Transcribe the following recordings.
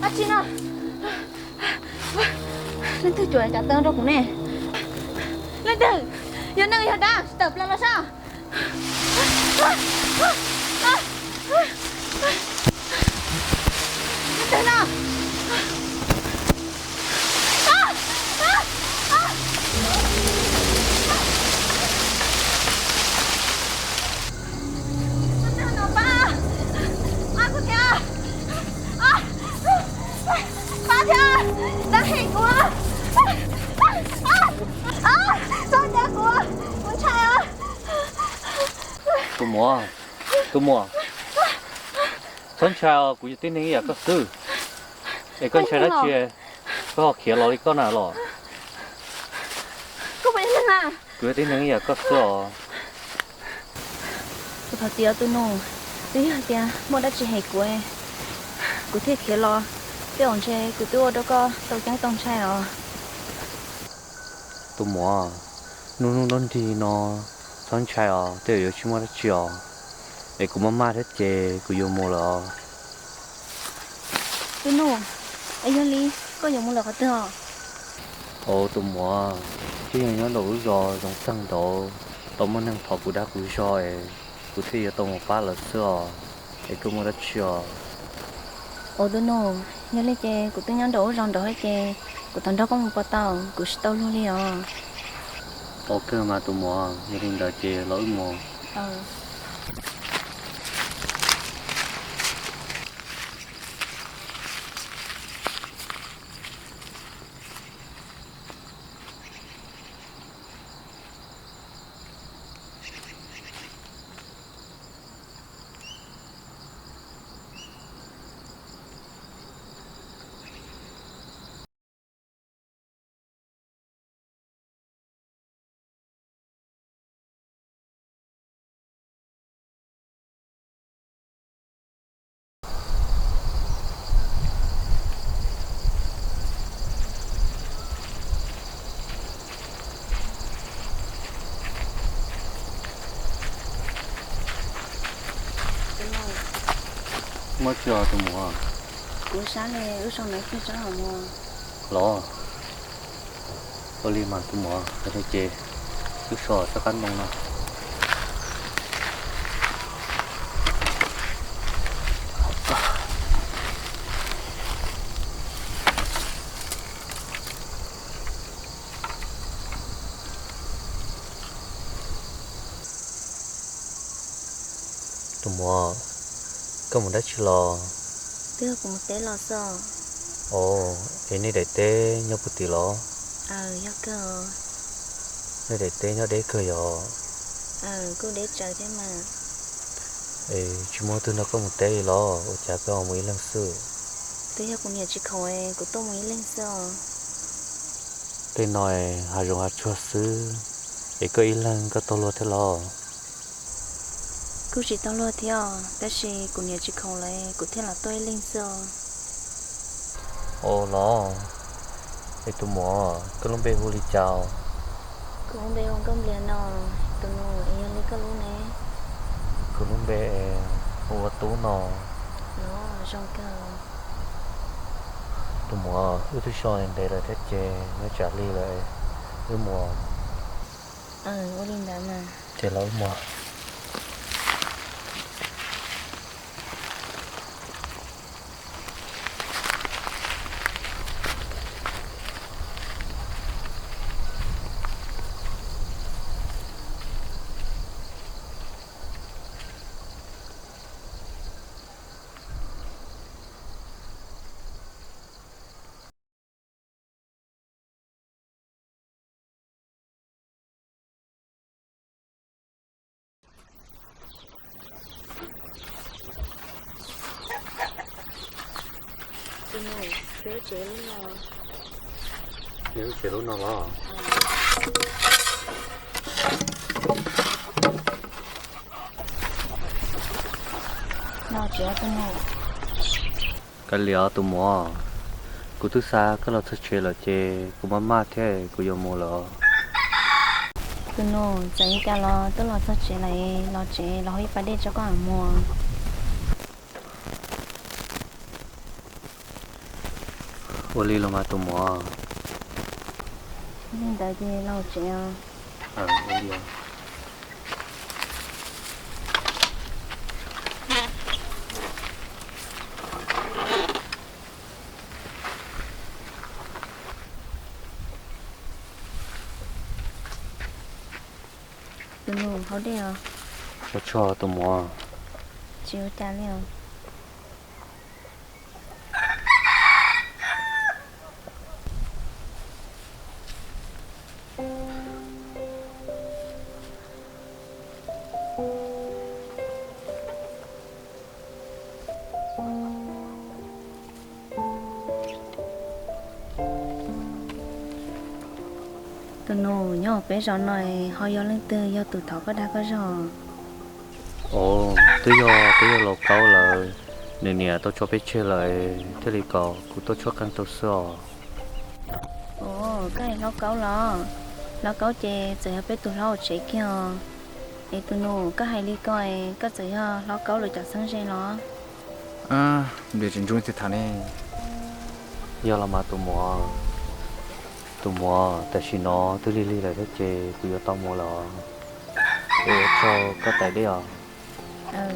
Dab tsi no? Leej twg cuam kav taw rau kuv ne? Leej twg? Yog neeg yog dab tawm plaws los saib. Leej twg no? Pab, pab kuv thiab, pab thiab, dab hem kuv, txhob cab kuv, kuv ntshai. Tus muam, tus muam, txhob ntshai os, kuv yog tib neeg ib yam koj xwb. Es koj ntshai dab tsi? Koj ho khiav los li koj na los? Kuv yog tib neeg ib yam koj xwb os. Kuv thov txim os tus nus, twb yog tias muaj dab tsi hem kuv, kuv thiaj khiav los, tej zaum ntshe kuv twb ua rau koj tau ceeb tau ntshai os. Tus muam, hnub hnub nruab nrig no txhob ntshai os, tej zaum yuav tsis muaj dab tsi os. Es kuv maj maj thiab ces kuv yuav mus lawm os. Tus nus, es yog li koj yuav mus lawm qhov twg os? Au tus muam, twb yog nyob nraum lub zos zoo txheej nraud, tau muaj neeg thov kuv dag kuv zog es kuv thiaj yuav tau mus pab lawv xwb os. Es koj muaj dab tsi os? Au tus nus, yog li ces kuv twb nyob nraum lub zos nraud thiab ces kuv thov nrog koj mus puas tau? Kuv tsis tau luag li os. Ua kawg mas tus muam, yog li ntawd ces los wb mus. Muaj tsi os tus muam? Kuv sab li wb so ntawd kiag tso los. Ua li mas tus muam, yog li ces wb so sab qab ntoo no. Tus muam, koj mus dab tsi los? Twb yog kuv mus teb los xwb. Os, es nej daim teb nyob puag tim los? Yog kawg. Nej daim teb nyob deb kawg yog? Kuj deb tsawv thiab mas. Es tsis muaj leej twg nrog koj mus teb li los? Ua cas koj ho mus ib leeg xwb? Twb yog kuv niam tsis khoom es kuv tuaj mus ib leeg xwb os. Tej no hav zoov hav tsuag xwb, es koj ib leeg koj taug luag thiab los? Kuj tsis taug luag thiab os, tab sis kuv niam tsis khoom lawm kuv thiaj los tuaj ib leeg xwb os. Ua los, es tus muam, koj lub npe hu li cas? Kuv lub npe hu Nkauj Nplias no. Tus nus, es yog li koj lub ne? Kuv lub npe hu ua Tub no. Los zoo kawg. Tus muam, wb twb so ntev lawm thiab ces nyob tsam lig lawm, wb mus. Ua li ntawd mas. Ces los wb mus. Tus nus, peb lub tsev lub no. Neb lub tsev lub no los? Kav liam os tus muam, kuv twb xa koj los txog tsev lawm ces kuv maj maj thiab kuv yuav mus lawm os. Tus nus, txawm li cas los twb los txog tsev lawm, los tsev los hau ib pas dej tso koj mam mus. Ua li los mas tus muam. Li ntawd ces los tsev os. Tus nus, haus dej os. Ua tsaug tus muam. Tsis ua cas li os. Tus nus, nyob peb zos no ho yog leej twg yog tus thov koj dag koj zog? Os, twb yog peb yog laus kaub lawm, nws niam tau tso peb tseg lawm thiaj li kom kuv tuaj tshuab qeej rau xwb os. Os, koj hais hlob kaub los? Hlob kaub ces txawm yog peb tus hlob hauv tsev kiag os. Es tus nus, koj hais li ko es koj txawm yog hlob kaub lawv cov txheeb ze los? Nplis tsis ntsuj tsis tham ne. Yog los mas tus muam. Tus muam, tam sim no twb lig lig lawm thiab ces kuv yuav tau mus lawm. Ua tsaug koj tais dej os.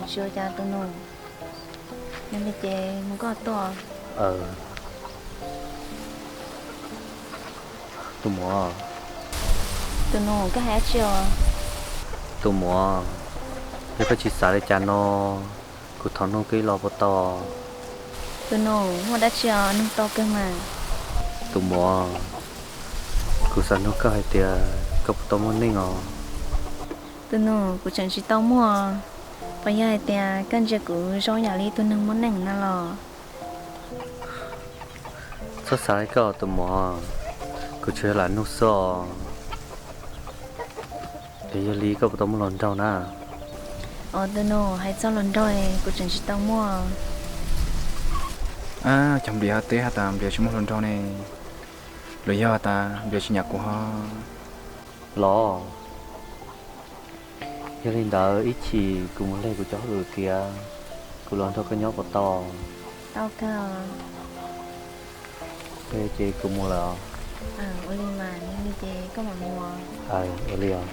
Tsis ua cas tus nus. Yog li ces mus koj tuaj. Tus muam. Tus nus, koj hais dab tsi os? Tus muam, yog koj tsis xav li cas no, kuv thov nug koj ib los puas tau? Tus nus, muaj dab tsi os, nug tau kawg mas. Tus muam, kuv xav nug koj hais tias koj puas tau muaj neej os? Tus nus, kuv tseem tsis tau muaj. Puas yog hais tias koj ntsia kuv zoo yam li tus neeg muaj neej na los? Txhob xav li koj tus muam, kuv tsuas yog lam nug xwb os. Es yog li koj puas tau muaj hluas nraug na? Os tus nus, hais txog hluas nraug kuv tseem tsis tau muaj. Cov nplias ho teb has tas nplias tsis muaj hluas nraug ne, los yog has tas nplias tsis nyiam kuv ho? Los, yog li ntawd ib chim kuv mus leg kuv cov hauj lwm tiav, kuv los nrog koj nyob puas tau? Tau kawg. Ces kuv mus lawm os. Ua li mas, yog li ces koj mam mus. Ua li os.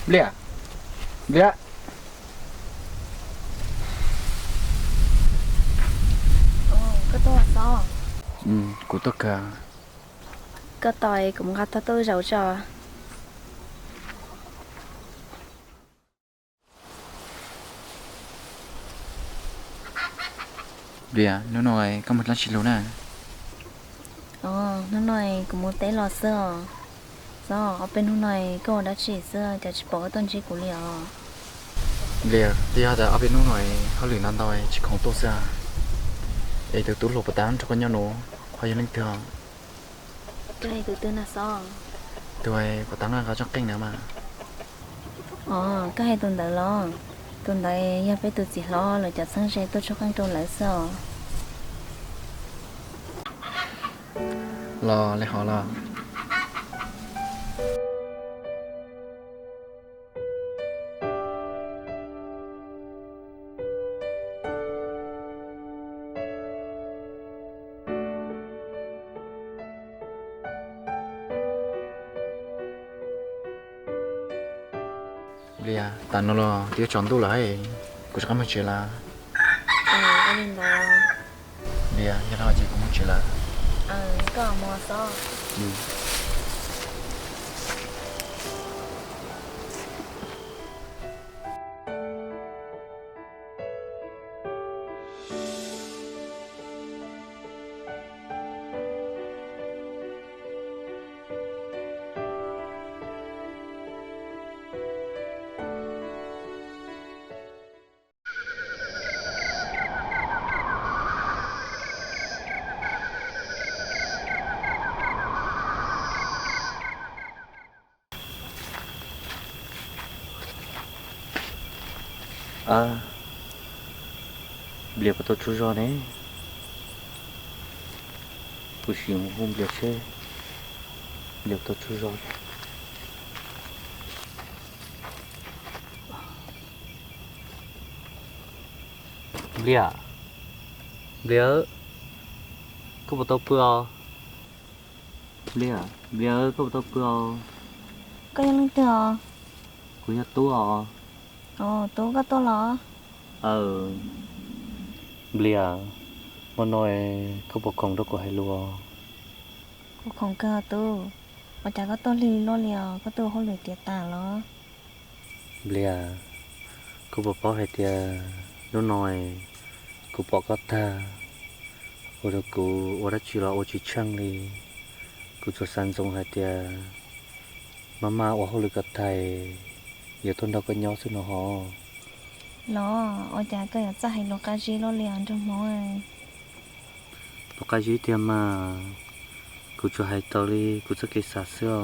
Nplias, Nplias. Koj tuaj los? Kuv tuaj kawg. Koj tos kuv mus nqa tog tuaj zaum tso. Nplias, hnub no koj mus dab tsi lug na? Os, hnub no kuv mus teb los xwb os. Xob, ob peb hnub no koj ua dab tsi xwb cas tsis pom koj tuaj ntsib kuv li os? Nplias, twb yog tas ob peb hnub no hauj lwm ntau ntau tsis khoom tuaj xwb. Es tus tub hluas puag ta nrog koj nyob nuav ho yog leej twg? Koj hais tus twg na Xob? Tus puag ta nqa tsob qeej na mas. Os, koj hais tus ntawd los? Tus ntawd yog peb tus txiv hlob lawv cov txheeb ze tuaj tshuab qeej rau lawv xwb os. Los li hov los. Nplias, tas no los twb yuav tsaus ntuj lawm, kuv rov qab mus tsev lawm. Nplias, yog no ces kuv mus tsev lawm. A, Nplias puas tau tsaug zog ne? Kuv sim mus hu Nplias seb Nplias puas tau tsaug zog. Nplias, Nplias, koj puas tau pw os? Nplias, Nplias, koj puas tau pw os? Koj yog leej twg os? Kuv yog Tub os. Tub, koj tuaj los? Nplias, hmo no koj puas khoom rau kuv hais lus? Kuv khoom kawg Tub. Ua cas koj tuaj lig luaj li os, koj twb ua hauj lwm tiav tas los? Nplias, koj puas paub hais tias hnub no kuv pom koj tag, ua rau kuv ua dab tsi los ua tsis tsheej li. Kuv tsuas xav ntsoov hais tias maj maj ua hauj lwm kom tag, yuav tuaj nrog koj nyob xwb no hos. Los, ua cas koj yuav txawj hais lus qab zib luaj li os nraug Hmoob? Lus qab zib tiag mas, kuv tsuas hais tau li kuv txoj kev xav xwb os.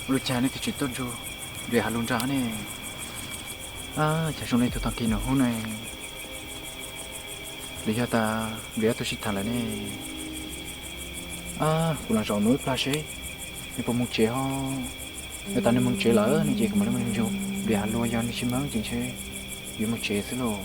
Ua li cas nej twb tsis tuaj nrug Nplias hais lus nrog ne? Cas zoo li tus tag kis nws hnub ne, Nplias yog tas Nplias ob tug sib tham lawm ne. Kuv los zaum nws ib plag seb nws puas mus tsev ho. Yog tas nws mus tsev lawm no ces kuv mam li mus nrug Nplias hais lus, yog nws tsis mus ces ntshe yuav mus tsev xwb lauj.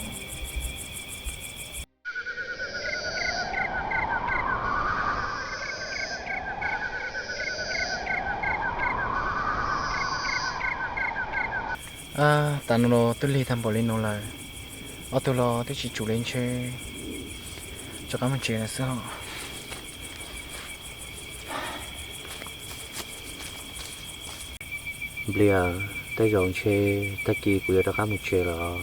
Tas no los twb lig tag npaum li no lawm, ob tug los twb tsis tsum li, ntshe rov qab mus tsev lawm xwb os. Nplias, tej zaum ntshe tag kis kuv yuav rov qab mus tsev lawm.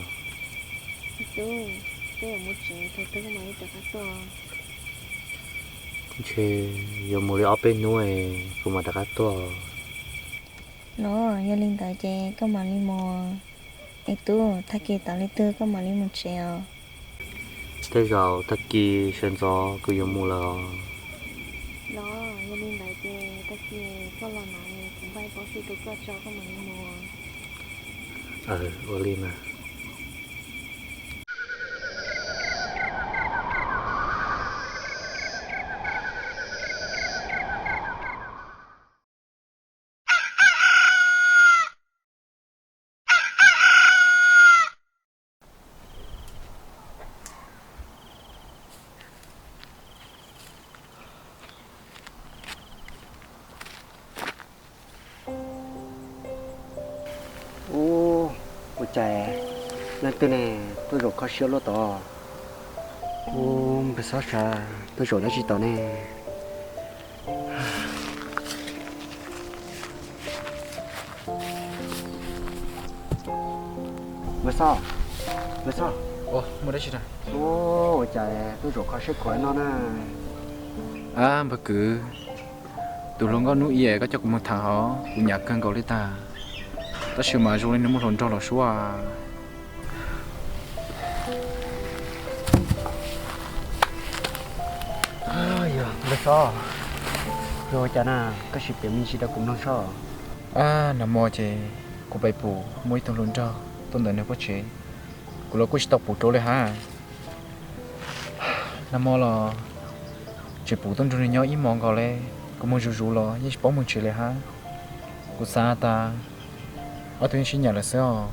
Ntshe yuav mus li ob peb hnub kuv mam rov qab tuaj. Los yog li ntawd ces koj mam li mus. Es Tub, tag kis tau li twg koj mam li mus tsev os. Tej zaum tag kis sawv ntxov kuv yuav mus lawm os. Los yog li ntawd ces tag kis koj los na, kuv npaj ib pob xub rau koj tso koj mam li mus. Ua li mas. Ua cas leej twg ne tuaj zaum kho siab luaj tod? Ua, npawg Xob, sav tuaj zaum dab tsi tod ne? Npawg Xob, npawg Xob. Ua, ua cas tuaj zaum kho siab khuav no na? Ab, npawg kwv, tus hluas nkauj hnub i koj coj kuv mus tham hov kuv nyam kawg nkaus li tag, tab sis mas zoo li nws muaj hluas nraug los suab. Yog, npawg Xob, yog ua cas na, koj sim piav me ntsis rau kuv mloog saib. Ab, nag hmo ces kuv pais pum muaj ib tug hluas nraug tuaj ntawm nws pob tsev, kuv los kuj tsis tau pum rau li hab. Nag hmo los tseem pum tuaj nrug nws nyob ib hmos nkaus li, kuv mus zuj zus los yeej tsis paub mus tsev li hab. Kuv xav tas ob tug yeej sib nyiam lawm xwb os,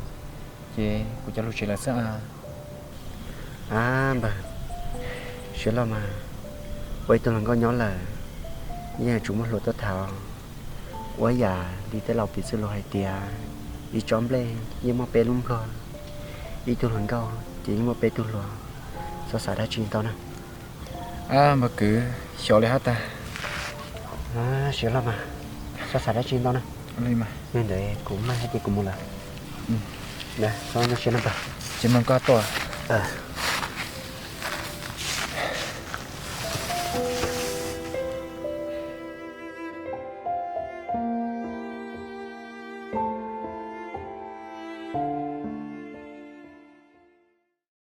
ces kuv cov lug tsev lawm xwb a. Ab npawg, siab loj mas, ua ib tug hluas nkauj nyob lawm, yeej yuav tsum muaj hluas tuaj tham. Ua yam li tej laus piv txwv lus hais tias, ib tsob nplej yeej muaj peb lub npluag, ib tug hluas nkauj ces yeej muaj peb tug hluas. Txhob xav dab tsi ntau na. Ab npawg kwv, xyov li hab tag. Siab loj mas, txhob xav dab tsi ntau na. Yog ntawd kuv maj hab ces kuv mus lawm. Txhob nyuaj siab na npawg. Ces mloog koj tuaj.